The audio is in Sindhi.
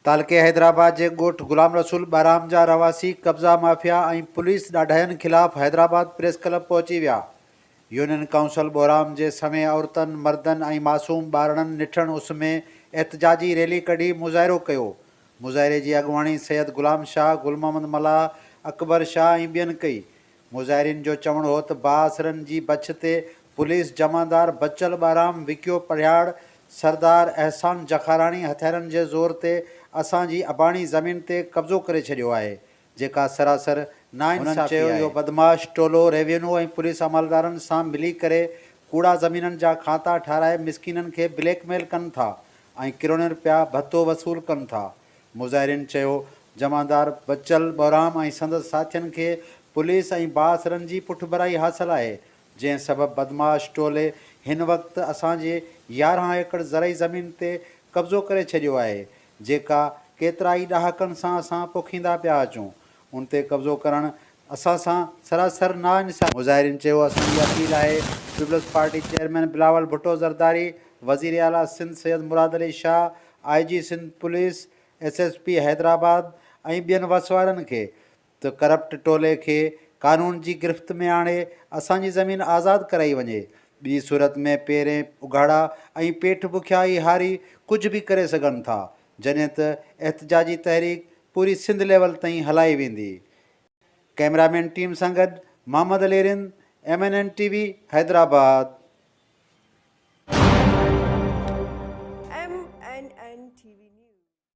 تعلقي حيدرآباد جي ڳوٺ غلام رسول ٻهرام جا رهواسي قبضا مافيا ۽ پوليس ڏاڍاين خلاف حيدرآباد پريس ڪلب پهچي ويا. يونين ڪائونسل ٻهرام جي سوين عورتن، مردن ۽ معصوم ٻارڙن نٽهڻ اس ۾ احتجاجي ريلي ڪڍي مظاهرو ڪيو. مظاهري جي اڳواڻي سيد غلام شاهه، گل محمد ملاح، اڪبر شاهه ۽ ٻين ڪئي. مظاهرين جو چوڻ هو ته بااثرن جي بڇ تي پوليس جمعدار بچل ٻهرام، وڪيو پرهياڙ، سردار احسان جخاراڻي هٿيارن جي زور تي اسان جي اباڻي زمين تي قبضو ڪري ڇڏيو آهي، جيڪا سراسر ناانصافي آهي. هنن چيو اهو بدمعاش ٽولو ريونيو ۽ پوليس عملدارن سان ملي ڪري ڪوڙا زمينن جا کاتا ٺاهرائي مسڪينن کي بليڪ ميل ڪن ٿا ۽ ڪروڙين رپيا ڀتو وصول ڪن ٿا. مظاهرين چيو جمعدار بچل ٻهرام ۽ سندس ساٿين کي پوليس ۽ بااثرن جي پٺڀرائي حاصل آهي، جنهن سبب بدمعاش ٽولي هن وقت اسان جي 11 ايڪڙ زرعي زمين تي قبضو ڪري ڇڏيو آهي، جيڪا ڪيترائي ڏهاڪن سان اسان پوکيندا پيا اچون، ان تي قبضو ڪرڻ اسان سان سراسر ناانصافي. مظاهرين چيو اسان جي اپيل آهي Peoples Party chairman Bilawal Bhutto Zardari, وزيراعليٰ Sindh Syed Murad Ali Shah, I G Sindh police, S S P Hyderabad ۽ ٻين وس وارن کي ته ڪرپٽ ٽولي کي قانون جي گرفت ۾ آڻي اسان جي زمين آزاد ڪرائي وڃي ٻي صورت ۾ پيرين اگهاڙا ۽ پيٺ بکيا هي هاري ڪجهه به ڪري سگهن ٿا جڏهن ته احتجاجي تحريڪ پوري سنڌ ليول تائين هلائي ويندي. ڪئميرا مين ٽيم سان گڏ Muhammad Ali Rind, M N N T V, Hyderabad.